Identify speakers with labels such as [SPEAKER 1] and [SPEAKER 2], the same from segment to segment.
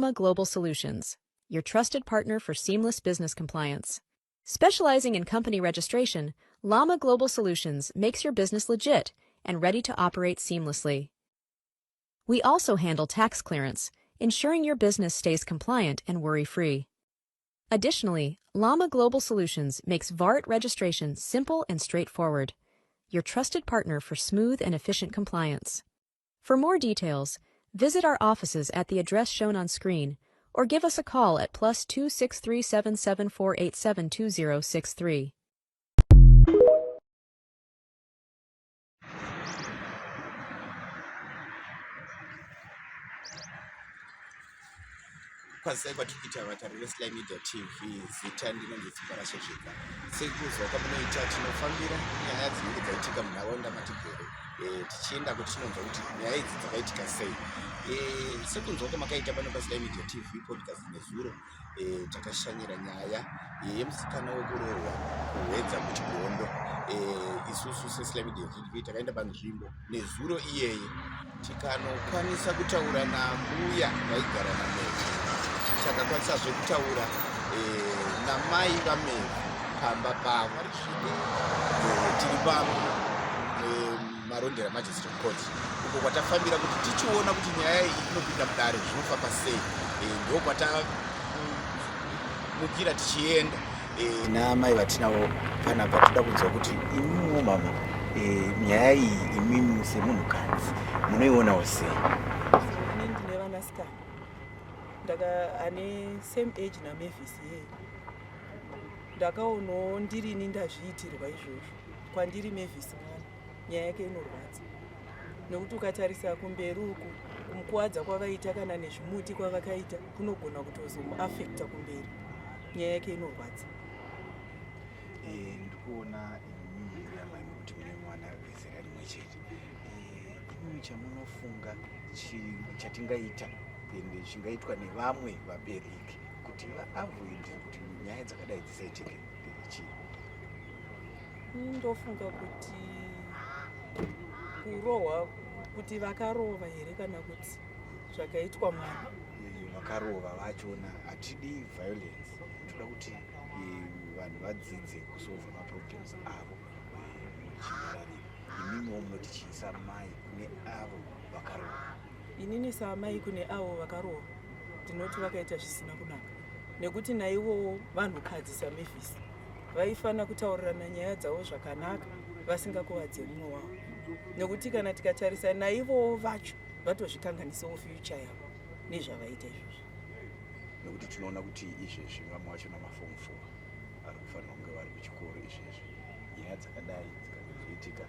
[SPEAKER 1] Llama Global Solutions, your trusted partner for seamless business compliance. Specializing in company registration, Llama Global Solutions makes your business legit and ready to operate seamlessly. We also handle tax clearance, ensuring your business stays compliant and worry-free. Additionally, Llama Global Solutions makes VART registration simple and straightforward, your trusted partner for smooth and efficient compliance. For more details, visit our offices at the address shown on screen or give us a call at +263 77487 2063.
[SPEAKER 2] Kwazisai kwatiri kuita vatariri veSly Media TV, zita ndinonzi Simbarashe Zvika. Sekuzwa kwamunoita tinofambira nyaya dzinenge dzaitika munharaunda matigere e, tichienda kuti tinonzwa kuti nyaya idzi dzakaitika sei. E, sekunzwa kwamakaita pano paSly Media TV podcast nezuro e, takashanyira nyaya yemusikana wekurohwa kuhwedza kuchigondo. E, isusu seSly Media TV takaenda panzvimbo nezuro iyeye tikanokwanisa kutaura nambuya vaigara namevhi takakwanisazve kutaura e, namai vamevhi pamba pavo vari zvino e, tiri pamo e, marondera magistrate court uko kwatafambira kuti tichiona kuti nyaya iyi inopinda mudare zvinofamba sei e, ndokwatamukira tichienda
[SPEAKER 3] Eh, naamai vatinavo panapa toda kunzwa kuti imimiwo mama eh, nyaya iyi imimi semunhukadzi munoionawo sei?
[SPEAKER 4] Ini ndine vanasikana ndaka ane same age naMavis iyeye ndakaonawo ndirini ndazviitirwa izvozvo kwandiri Mavis mwana nyaya yake inorwadza nekuti ukatarisa kumberi uku kumukuwadza kwavaita kana nezvimuti kwavakaita kunogona kutozomuafekta kumberi nyaya yake inorwadza.
[SPEAKER 3] Eh, ndikuona imimi amai kuti mune mwana wezera rimwe chete eh, imimi chamunofunga chatingaita ende chingaitwa nevamwe vabereki kuti vaavoid kuti nyaya dzakadai dzisaitike chii?
[SPEAKER 4] Ndofunga kuti kurohwa kuti vakarova here kana kuti zvakaitwa mwana
[SPEAKER 3] vakarova vachona hatidi violence toda kuti vanhu vadzidze kusolva maproblems avo muchinyararira imimiwo munoti chii samai kune avo vakarova
[SPEAKER 4] inini saamai kune avo vakarova ndinoti vakaita zvisina kunaka nekuti naivowo vanhukadzi saMavis vaifanira kutaurirana nyaya dzavo zvakanaka vasingakuvadze mumwe wavo nekuti kana tikatarisa naivowo vacho vatozvikanganisawo future yavo nezvavaita izvozvo
[SPEAKER 3] nekuti tinoona kuti izvezvi vamwe vacho namafomu 4 vari kufanira kunge vari kuchikoro izvezvi nyaya dzakadai dzikazoitika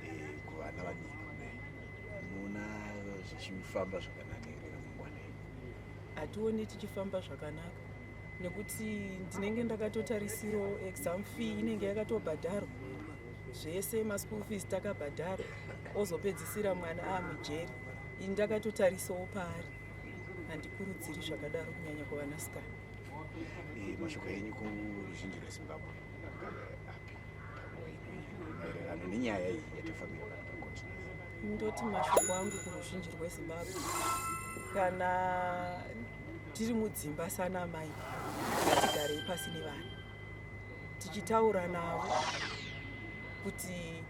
[SPEAKER 3] eh, kuvana vadiki kudai munoona zvichifamba zvakanaka here ramangwana
[SPEAKER 4] hationi tichifamba zvakanaka nekuti ndinenge ndakatotarisirawo exam fee inenge yakatobhadharwa zvese maschool fees takabhadhara ozopedzisira mwana amujeri ini ndakatotarisawo paari handikurudziri zvakadaro kunyanya kuvanasikana
[SPEAKER 3] eh, mashoko enyu kuruzhinji rwezimbabwe api panguva ino maererano nenyaya iyi yatafambira pano pakoti
[SPEAKER 4] ndoti mashoko angu kuruzhinji rwezimbabwe kana tiri mudzimba sana mai ngatigarei pasi nevana tichitaura navo kuti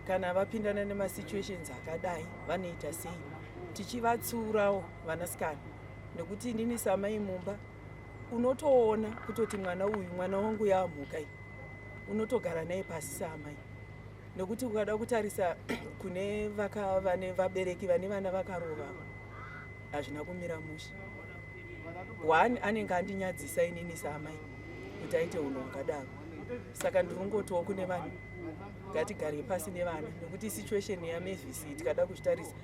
[SPEAKER 4] kana vapindana nemasituations akadai vanoita sei tichivatsiurawo vanasikana nekuti inini samai mumba unotoona kutoti mwana uyu mwana wangu yaamhuka iyi unotogara naye pasi saamai nekuti ukada kutarisa kune vane vabereki vane vana vakarova hazvina kumira mushe one anenge andinyadzisa inini saamai kuti aite unhu hwakadaro saka ndiringotiwo kune vanhu ngatigarei pasi nevana nekuti situation yaMavis tikada kuzvitarisa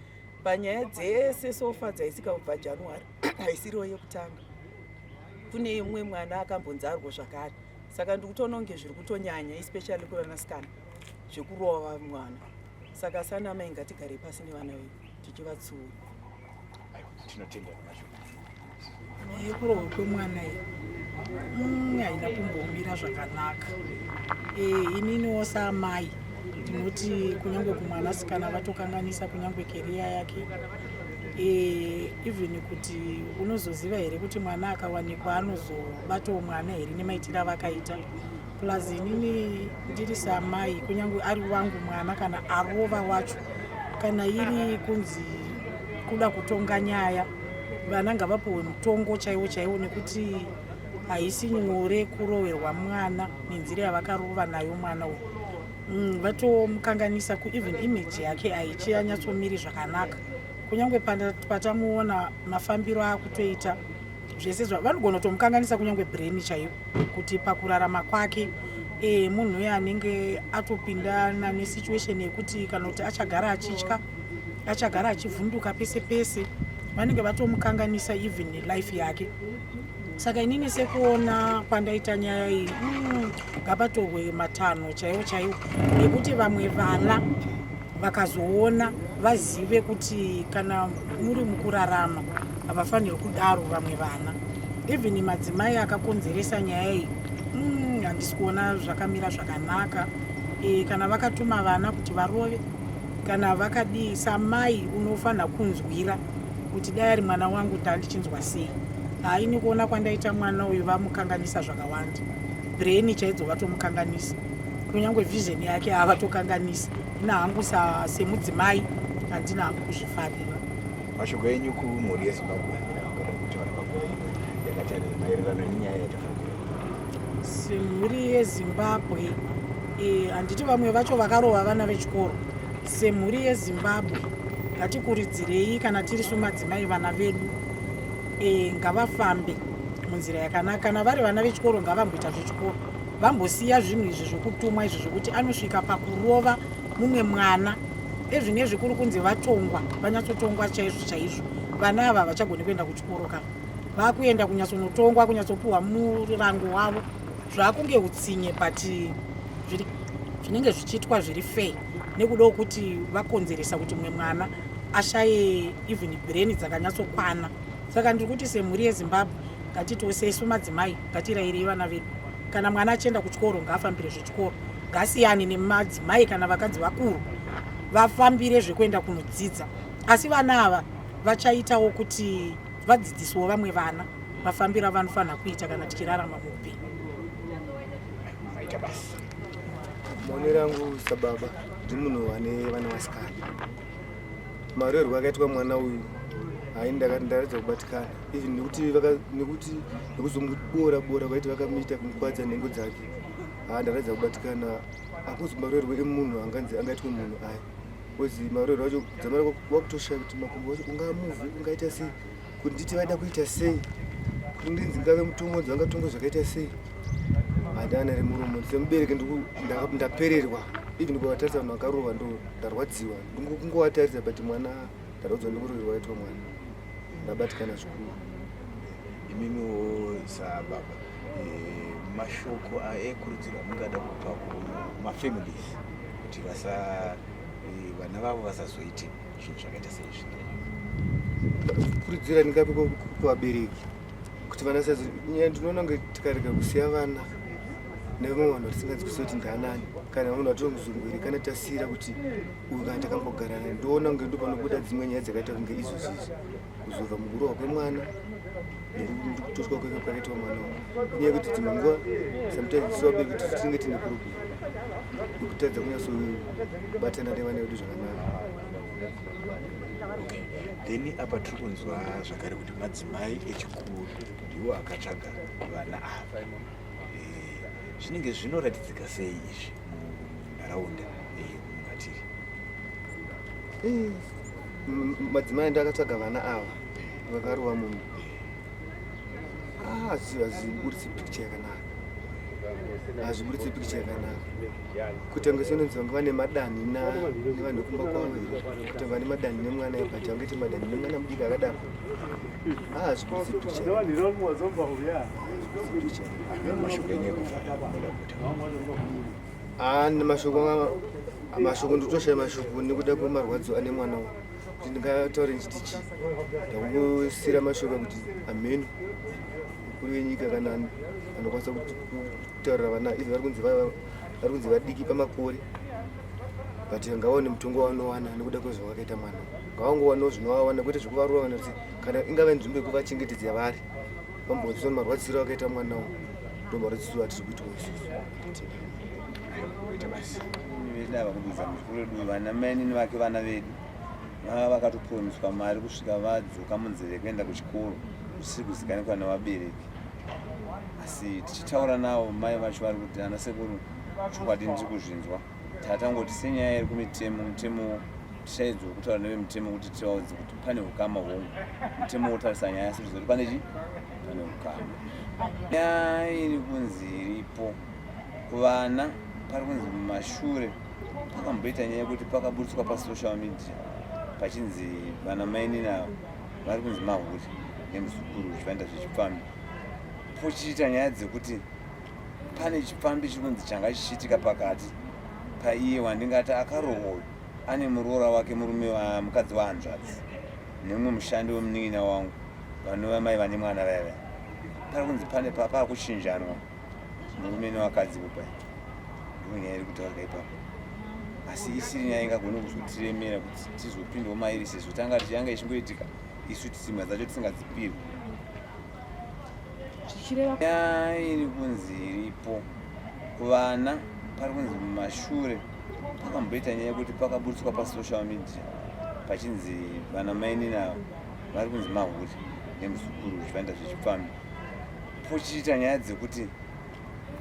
[SPEAKER 4] panyaya dzese so far dzaisika kubva January haisiriwo yekutanga kune imwe mwana akambonzarwo zvakare saka ndikutoona kunge zviri kutonyanya especially kuvanasikana zvekurova mwana saka sana amai ngatigarei pasi nevana vedu tichivatsiura
[SPEAKER 3] tinotenda nemashoko
[SPEAKER 5] nyaya yekurohwa kwemwana iyi haina kumbomira zvakanaka e, ininiwo saamai ndinoti kunyange kumwanasikana vatokanganisa kunyange career yake. E, even kuti unozoziva here kuti mwana akawanikwa anozobatawo mwana here nemaitiro avakaita. Plus inini ndiri samai, kunyange ari wangu mwana kana arova wacho, kana iri kunzi kuda kutonga nyaya, vana ngavapuhwe mutongo chaiwo chaiwo, nekuti haisi nyore kuroverwa mwana nenzira yavakarova nayo mwana uyu. Vatomukanganisa kueven image yake haichianyatsomiri zvakanaka, kunyange patamuona mafambiro akutoita zvese vanogona kutomukanganisa kunyange brain chaiyo, kuti pakurarama kwake munhu uyo anenge atopindana nesituation yekuti kana kuti achagara achitya, achagara achivhunduka pese pese, vanenge vatomukanganisa even life yake. Saka inini sekuona kwandaita nyaya iyi, ngapatorwe matanho chaiwo chaiwo ekuti vamwe vana vakazoona vazive kuti kana muri mukurarama havafaniri kudaro vamwe vana. Even madzimai akakonzeresa nyaya iyi, handisi kuona zvakamira zvakanaka. Kana vakatuma vana kuti varove kana vakadii, samai unofanira kunzwira kuti dai ari mwana wangu ndandichinzwa sei. Haini kuona kwandaita mwana uyu, vamukanganisa zvakawanda, brain chaidzo vatomukanganisa, kunyange vision yake havatokanganisa. Ina hangu semudzimai handina hangu kuzvifarira.
[SPEAKER 3] Mashoko enyu kumhuri yeZimbabwe angada kutaura panguva ino yakatarira maererano nenyaya yatafambira?
[SPEAKER 5] Semhuri yeZimbabwe, handiti vamwe vacho vakarova vana vechikoro. Semhuri yeZimbabwe ngatikurudzirei, kana tiri sumadzimai, vana vedu ngavafambe munzira yakanaka. Kana vari vana vechikoro ngavamboita zvechikoro, vambosiya zvinhu izvi zvokutumwa izvi zvokuti anosvika pakurova mumwe mwana. Ezvinezvi kuri kunzi vatongwa, vanyatsotongwa chaizvo chaizvo, vana ava havachagoni kuenda kuchikoro ka, vakuenda kunyatsonotongwa, kunyatsopuhwa murango wavo. Zvakunge utsinye, but zvinenge zvichiitwa zviri fair nekudawo kuti vakonzeresa kuti mumwe mwana ashaye even brain dzakanyatsokwana. Saka ndiri kuti semhuri yeZimbabwe ngatitiwo sesu madzimai ngatirayirei vana vedu. Kana mwana achienda kuchikoro ngaafambire zvechikoro, ngasiyane nemadzimai kana vakadzi vakuru, vafambire zvekuenda kunodzidza. Asi vana ava vachaitawo kuti vadzidzisiwo vamwe vana mafambiro avanofanira kuita kana tichirarama muupenyu.
[SPEAKER 3] Maita basa.
[SPEAKER 6] Maonero angu sababa, ndimunhu ane vana vasikana. Maroerwo akaitwa mwana uyu, hai, ndaratidza kubatikana, even nekuti nekuzomubora bora kwaiti vakamuita kumukwadza nhengo dzake. Ha, ndaratidza kubatikana. Hakuzi maroerwo emunhu anganzi angaitwe munhu aya, because maroerwo acho dzamara wakutoshaya kuti makumbo acho ungamuvhe ungaita sei, kuti nditi vaida kuita sei, kuti ndinzi ngave mutongo vangatongo zvakaita sei. Handana remuromo semubereki, ndapererwa. Even kuvatarisa vanhu vakarova, ndo ndarwadziwa kungovatarisa, but mwana ndarwadziwa nekuroverwa aitwa mwana, ndabatikana zvikuru.
[SPEAKER 3] Imimiwo sababa, mashoko ekurudziro amungada kupa kumafamilies kuti vasa vana vavo vasazoite zvinhu zvakaita seizvi?
[SPEAKER 6] Kurudzira ndingape kuvabereki kuti vana sazo nyaya, ndinoona kunge tikarega kusiya vana nevamwe vanhu vatisinganzwisisi kuti ndaanani, kana vamwe vatongozongwere, kana tasiyira kuti uyu kana takambogara naye, ndoona kunge ndo panobuda dzimwe nyaya dzakaita kunge izvozvi izvi, kuzobva mukurohwa kwemwana nekutoswa kwakaitwa mwana uyu. Inyaya yekuti dzimwe nguva sometimes isu vabereki kuti tinenge tine problem yekutadza kunyatsobatana nevana vedu zvakanaka.
[SPEAKER 3] Okay, then apa tiri kunzwa zvakare kuti madzimai echikuru ndiwo akatsvaga vana ava. Zvinenge zvinoratidzika sei izvi munharaunda mungatiri?
[SPEAKER 6] Madzimai ndo akatsvaga vana ava vakarova munhu. Ah, hazviburitsi picture yakanaka, hazviburitsi picture yakanaka. Kuita kunge senonzi vanga vane madanhi nevanhu vekumba kwavo here, kuti vane madanhi nemwana, but vangaite madanhi nemwana mudiki akadaro? Ah, hazviburitsi picture.
[SPEAKER 3] Mashoko enyu ekuvhara munoda kuita?
[SPEAKER 6] Ah, mashoko ndikutoshaya mashoko nekuda kwemarwadzo ane mwana uyu, kuti ndingataure ndichiti chii. Ndakungosiyira mashoko ekuti ameno mukuru wenyika kana anokwanisa kutaurira vana izvo vari kunzi vadiki pamakore, but ngaone mutongo wavanowana nekuda kwezvavakaita mwana uyu. Ngavangowanawo zvinovawana kwete zvekuvarova kana kuti kana ingave nzvimbo yekuvachengetedza yavari vambonzwa marwadzisiro akaita mwana uyu ndo marwadzisiro atiri kuitwa isusu.
[SPEAKER 7] Vedu kududza muzukuru wedu vana mainini vake vana vedu vanga vakatopromiswa mari kusvika vadzoka munzira yekuenda kuchikoro zvisiri kuzikanwa nevabereki asi tichitaura navo mai vacho vari kuti ana sekuru chokwadi ndiri kuzvinzwa tatangoti senyaya iri kumitemo mutemo tichaidzwa kutaura nevemutemo kuti tivaudze kuti pane ukama hongu mutemo wotarisa nyaya asi tizoti pane chi pane ukama nyaya iri kunzi iripo kuvana pari kunzi mumashure pakamboita nyaya yekuti pakaburitswa pasocial media pachinzi vana mainini ava vari kunzi mahure nemuzukuru zvichivaenda zvechipfambi pochiita nyaya dzekuti pane chipfambi chiri kunzi changa chichiitika pakati paiye wandingati akarohwa uyu ane muroora wake murume mukadzi wahanzvadzi nemumwe mushandi wemunin'ina wangu vanova mai vane mwana vaya vaya pari kunzi pane pakuchinjanwa murume nevakadzi kupa ndonyaya iri kutaurika ipapo asi isiri nyaya ingagone kuzotiremera kuti tizopindawo mairi sezvo tanga yanga ichingoitika isu tsimba dzacho tisingadzipirwi nyaya iri kunzi iripo kuvana pari kunzi mumashure pakamboita nyaya yekuti pakaburitswa pasocial media pachinzi vana mainini ava vari kunzi mahure nemuzukuru zvichivaenda zvechipfambi pochiita nyaya dzekuti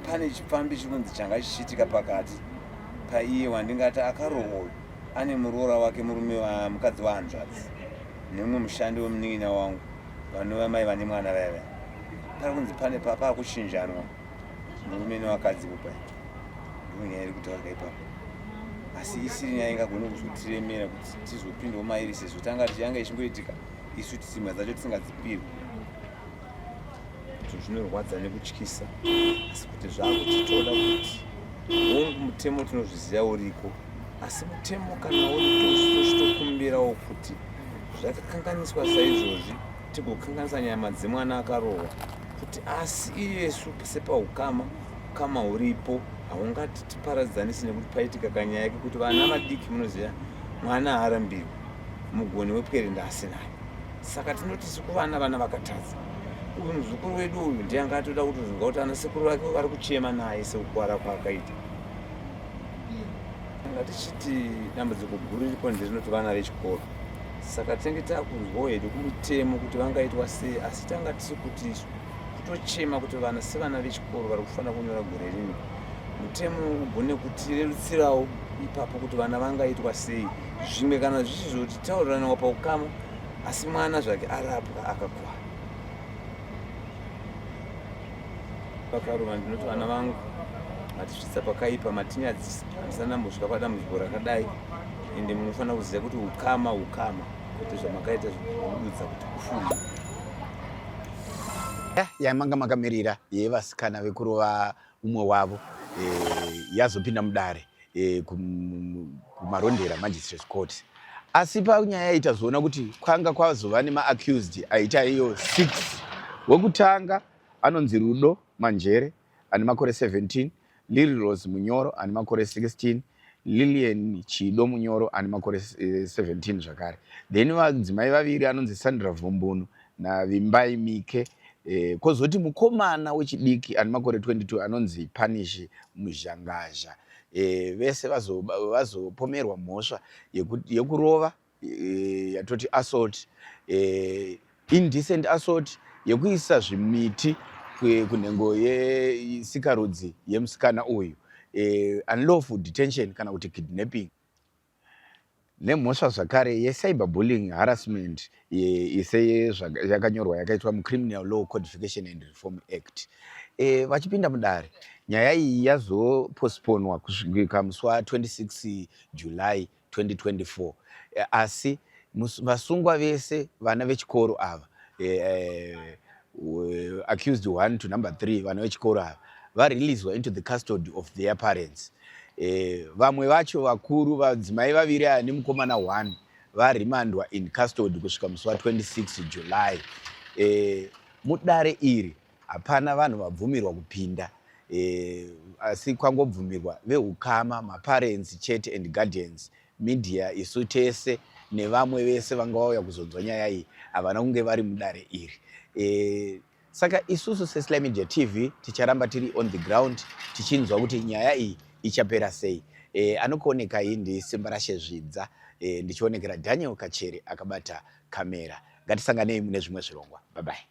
[SPEAKER 7] pane chipfambi chiri kunzi changa chichiitika pakati paiye wandingati akarohwa uyu ane muroora wake murume mukadzi wahanzvadzi nemumwe mushandi wemunin'ina wangu vanova mai vane mwana vaya vaya pari kunzi pane pakuchinjanwa murume nevakadzi kupa ndonyaya iri kutaurika ipapo asi isiri nyaya ingagone kuzotiremera kuti tizopindawo mairi sezvo tanga yanga ichingoitika isu tsimba dzacho tisingadzipirwi zvinorwadza nekutyisa asi kuti zvakuchitoda kuti hongu mutemo tinozviziva uriko asi mutemo kana uripo tochitokumbirawo kuti zvakakanganiswa saizvozvi tigokanganisa nyama dzemwana akarohwa kuti asi iyesu sepaukama ukama huripo haungati tiparadzanisi nekuti paitika kanyaya kekuti vana vadiki munoziva mwana haarambirwi mugoni wepwere ndaasinayo saka tinoti isu kuvana vana vakatadza uyu muzukuru wedu uyu ndiye anga atoda kutozvinzwa kuti ana sekuru vake vari kuchema naye sekukwara kwaakaita anga tichiti dambudziko guru riripo nderinoti vana vechikoro saka tinenge takunzwawo hedu kumutemo kuti vangaitwa sei asi tanga tisi kuti isu kutochema kuti vana sevana vechikoro vari kufanira kunyora gore rino mutemo ugone kutirerutsirawo ipapo kuti vana vangaitwa sei zvimwe kana zvichizoti tauriranawa paukama asi mwana zvake arapwa akakwana vakarova ndinoti vana vangu matisvitsa pakaipa matinyadzisa handisana ndambosvika padambudziko rakadai ende munofanira kuziva kuti ukama ukama kwete zvamakaita zvekududza kuti kufunga
[SPEAKER 2] yamanga makamirira yevasikana vekurova umwe wavo e, yazopinda mudare e, kumarondera magistrates court asi panyaya yaita zoona kuti kwanga kwazova nemaaccused aita iyo 6 wekutanga anonzi rudo manjere ane makore 17 lily rose munyoro ane makore 16 lilian chido munyoro ane makore 17 eh, zvakare then vadzimai vaviri anonzi sandra vhumbunu navimbai mike eh, kwozoti mukomana wechidiki ane makore 22 anonzi panish muzhangazha eh, vese vazopomerwa vazo mhosva yekurova e, yatoti assault e, indecent assault yekuisa zvimiti kunhengo yesikarudzi yemusikana uyu e, unlawful detention kana kuti kidnapping nemhosva zvakare yecyber bullying harassment ise yakanyorwa yakaitwa mucriminal law codification and reform act e, vachipinda mudare nyaya iyi yazopostponwa kusvika musi wa26 july 2024 e, asi vasungwa vese vana vechikoro ava e, e, accused 1 to number 3 vana vechikoro ava vareleaswa into the custody of their parents e, vamwe vacho vakuru vadzimai vaviri aya nemukomana 1 varimandwa in custody kusvika musi wa26 july e, mudare iri hapana vanhu vabvumirwa kupinda e, asi kwangobvumirwa veukama maparents chete and guardians media isu tese nevamwe vese vanga vauya kuzonzwa nyaya iyi havana kunge vari mudare iri. E, saka isusu seSly Media TV ticharamba tiri on the ground tichinzwa kuti nyaya iyi ichapera sei. E, anokuonekai ndiSimbarashe Zvidza, e, ndichionekera Daniel Kachere akabata kamera. Ngatisanganei mune zvimwe zvirongwa. Bye bye.